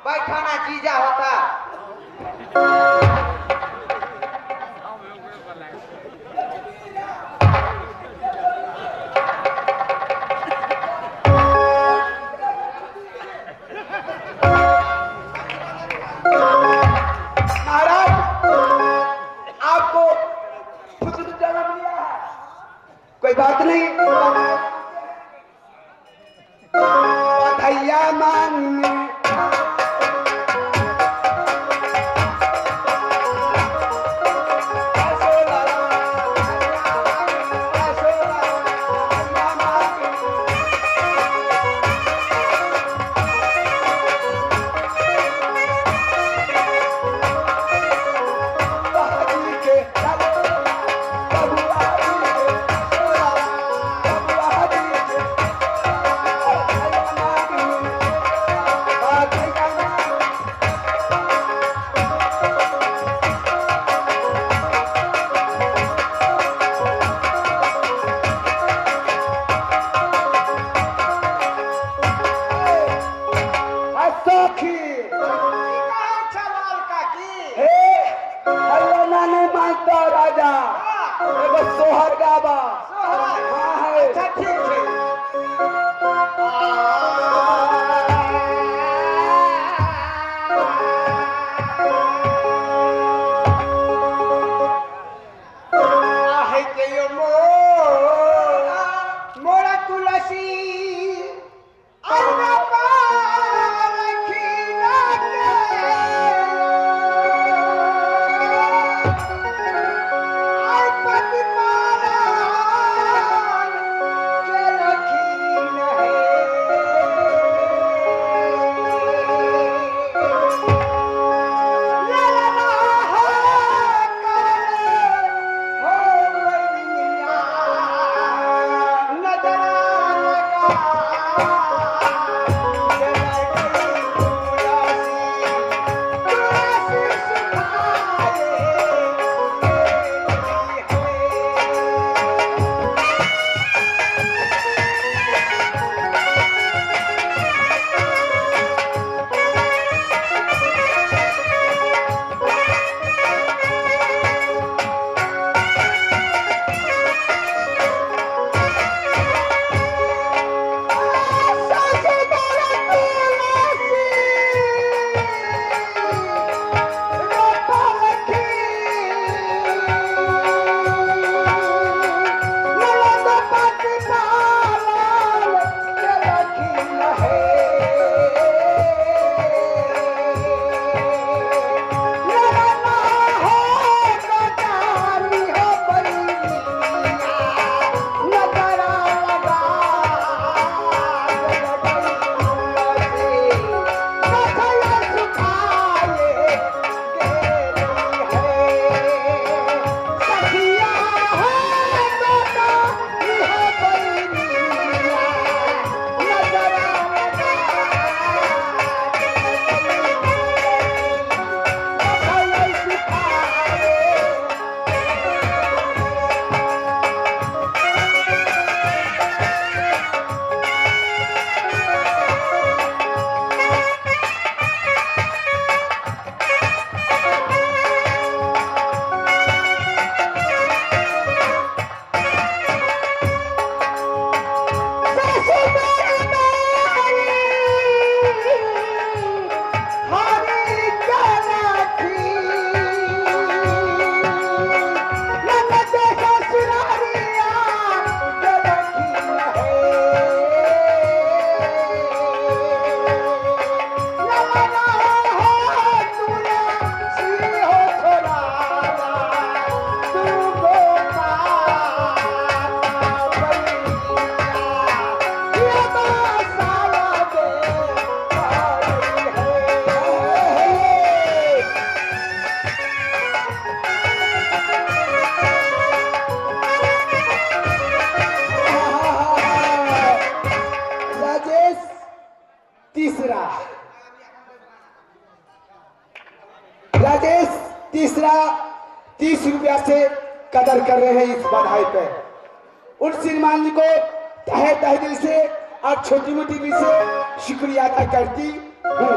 बैठो ना जीजा होता। महाराज आपको पुत्र जन्म लिया है, कोई बात नहीं। बधैया मांगने सखी चलाल काकी हे अल्लाह नहीं मानता राजा, एगो सोहर गाबा। सोहर? हाँ है। अच्छा ठीक है। आहे के यो मोरा मोरा तुलसी अरना पालखी ना के आय पति पारान के रखी नहे। ला ला ला हो करे हो बनिया नजरा लगा जला गई तुलसी तुलसी सुखाए गेली है। राजेश तीसरा, राजेश तीसरा 30 रुपया से कदर कर रहे हैं इस बधाई पे। उन श्रीमान जी को तहे तहे दिल से और छोटी मोटी दिल से शुक्रिया अदा करती हूँ।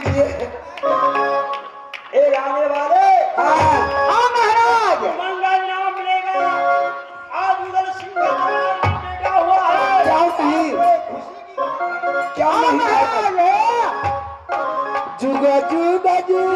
दीजिए। ए आने वाले, हाँ महाराज, मंगल नाम मिलेगा। आज उदल सिंह का बेटा हुआ है। क्यों नहीं, क्यों नहीं? जुग जुग जुग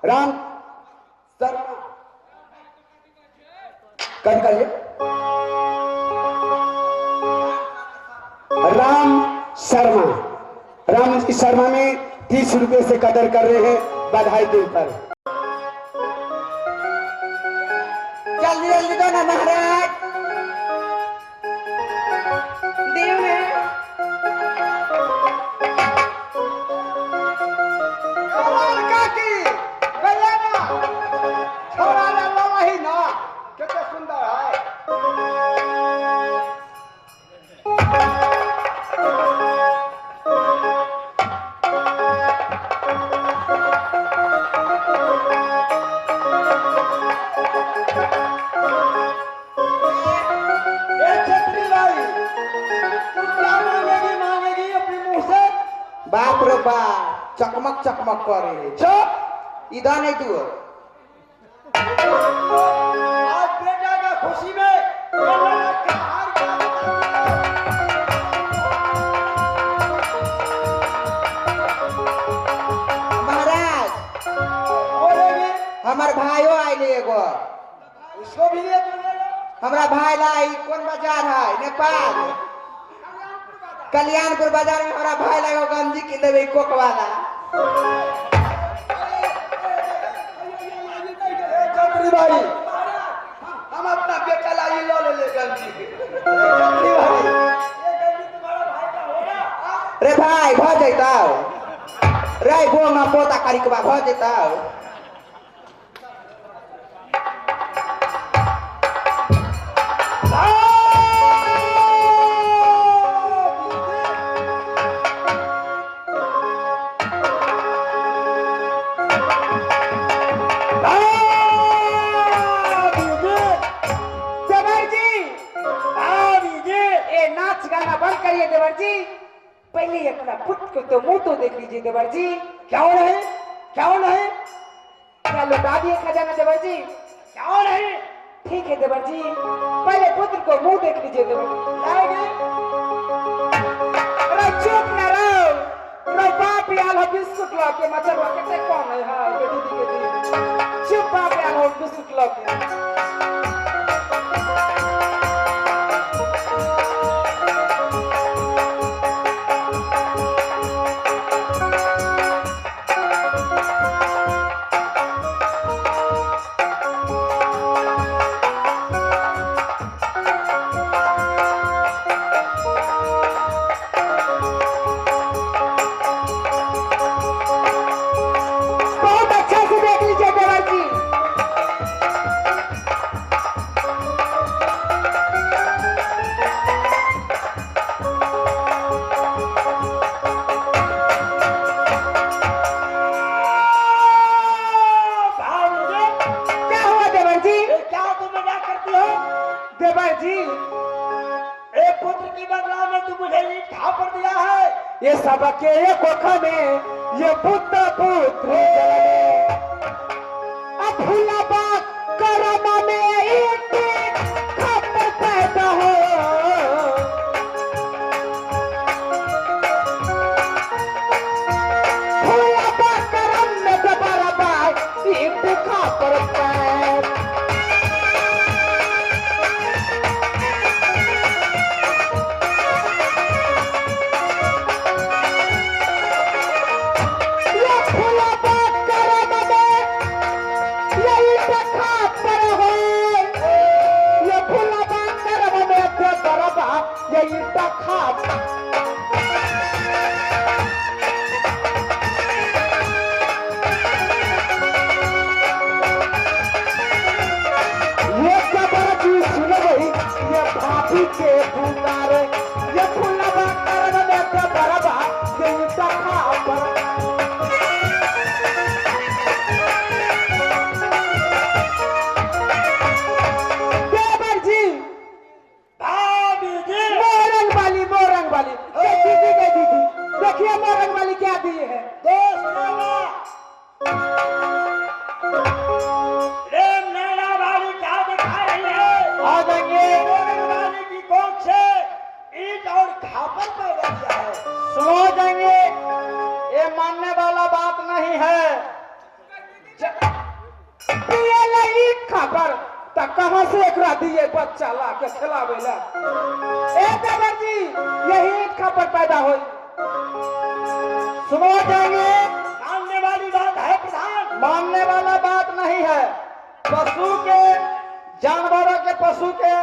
राम शर्मा करिए, राम शर्मा, राम जी शर्मा में 30 रुपए से कदर कर रहे हैं, बधाई दिल पर। जल्दी जल्दी दो ना महाराज, देव है। बाप रे बाप, चकमक चकमक करे चुप इधर नहीं तू। आज बेटा का खुशी में महाराज हमार भाइयों आये एगो, उसको भी ले तो ले लो। हमारा भाई लाई कौन बाजार है, नेपाल कल्याणपुर बाजार में हमारा भाई लगा गंजी किन देवे कोक वाला। भाई हम अपना बेटा लाई लो ले गंजी। ये गंजी तुम्हारा भाई का होगा। रे भाई भ जैतौ रे बोंगा पोता करिकबा भ जैतौ। करिए देवर जी, पहले अपना पुत्र को तो मुंह तो देख लीजिए देवर जी। क्यों नहीं, क्यों नहीं, क्या लौटा दिए खजाना देवर जी? क्यों नहीं? ठीक है देवर जी, पहले पुत्र को मुंह देख लीजिए देवर जी। लाएंगे। अरे चुप न रहो, रो बाप याल हो बिस्कुट ला के मचर के कौन है? हां के दीदी के दीदी चुप, बाप याल हो बिस्कुट ला के। ये सबके कोख में ये पुत्र पुत्र फूलबा करम में एक खप पैदा हो। फूलबा करम में दोबारा एक खप पैदा। कहां से एकरा दिए बच्चा ला के खिलावे ला? ए देवर जी, यही खबर पैदा हुई। सुनो जाएंगे, मानने वाली बात है प्रधान, मानने वाला बात नहीं है। पशु के, जानवरों के, पशु के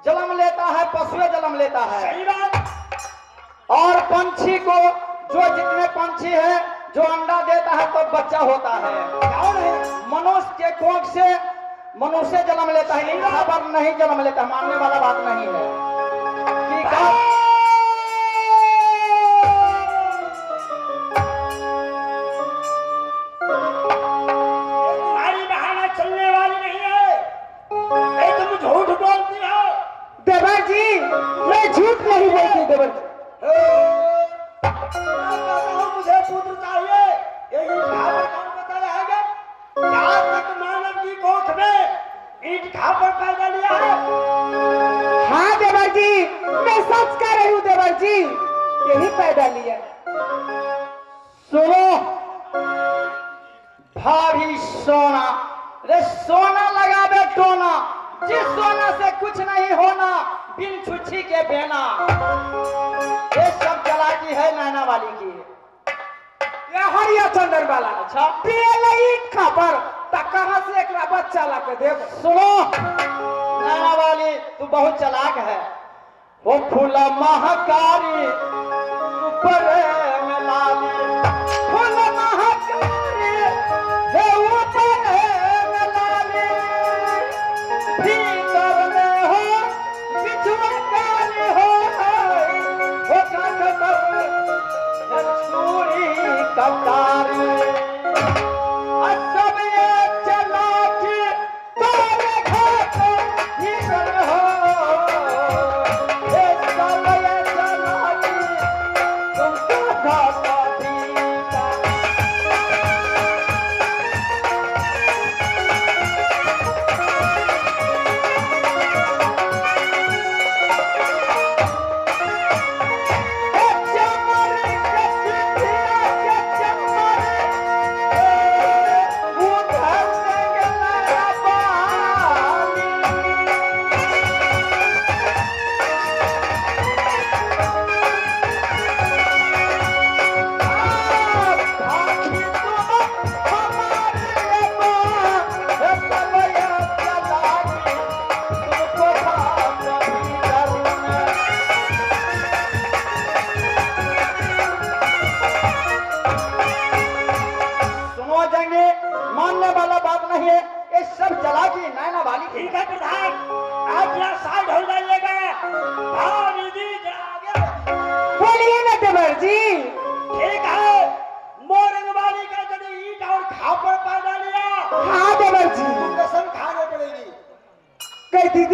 जन्म लेता है, पशु जन्म लेता है। सही बात। और पंछी को, जो जितने पंछी है जो अंडा देता है तो बच्चा होता है। क्यों नहीं? मनुष्य के कोख से मनुष्य जन्म लेता है, खबर नहीं जन्म लेता, मानने वाला बात नहीं है। ठीक है। तुम्हारी बहाना चलने वाली नहीं है, ये तुम झूठ बोलती हो। देवर जी, मैं झूठ नहीं बोलती देवर जी। मुझे पुत्र चाहिए, यही कौन बता रहेगा? आज तक मानव की कोख में ईंट खापर पैदा लिया है। हाँ देवर जी, मैं सच कह रही हूँ देवर जी, यही पैदा लिया। सुनो भाभी सोना, रे सोना लगावे टोना, जिस सोना से कुछ नहीं होना, बिन छुच्छी के बेना। ये सब चलाकी है नैना वाली की, ये हरिया चंदन वाला। अच्छा खबर कहां से एकरा बच्चा ला के देव? सुनो नैना वाली, तू बहुत चलाक है। वो फूला महाकारी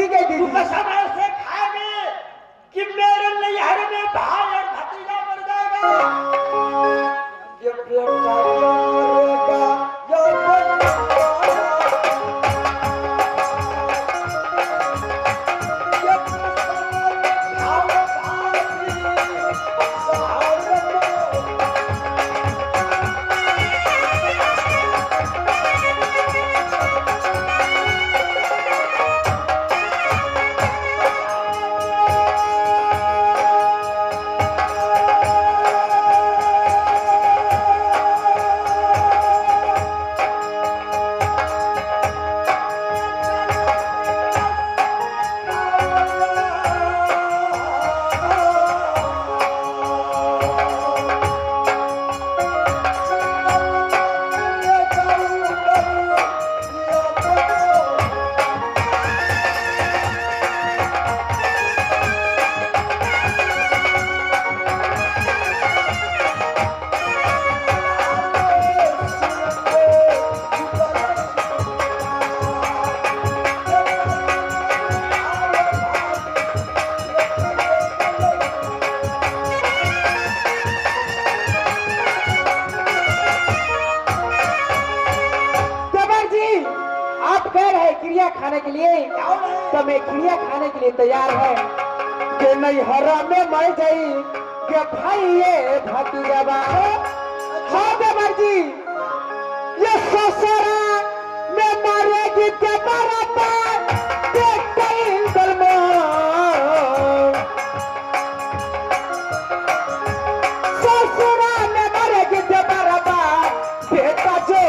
दीदी के तू दीदी कसम ऐसे खाएगी कि मेरे नैहर में भाई और भतीजा मर जाएगा। ये बेटा मरेगा या देवर जी आप कह रहे क्रिया खाने के लिए, तो मैं क्रिया खाने के लिए तैयार है कि नैहरा में मर जाई के भाई ये भतीजवा। हाँ देवर जी, ये ससुरा में मरेगी के बराबर ससुरा में मरेगी के बराबर बेटा जो।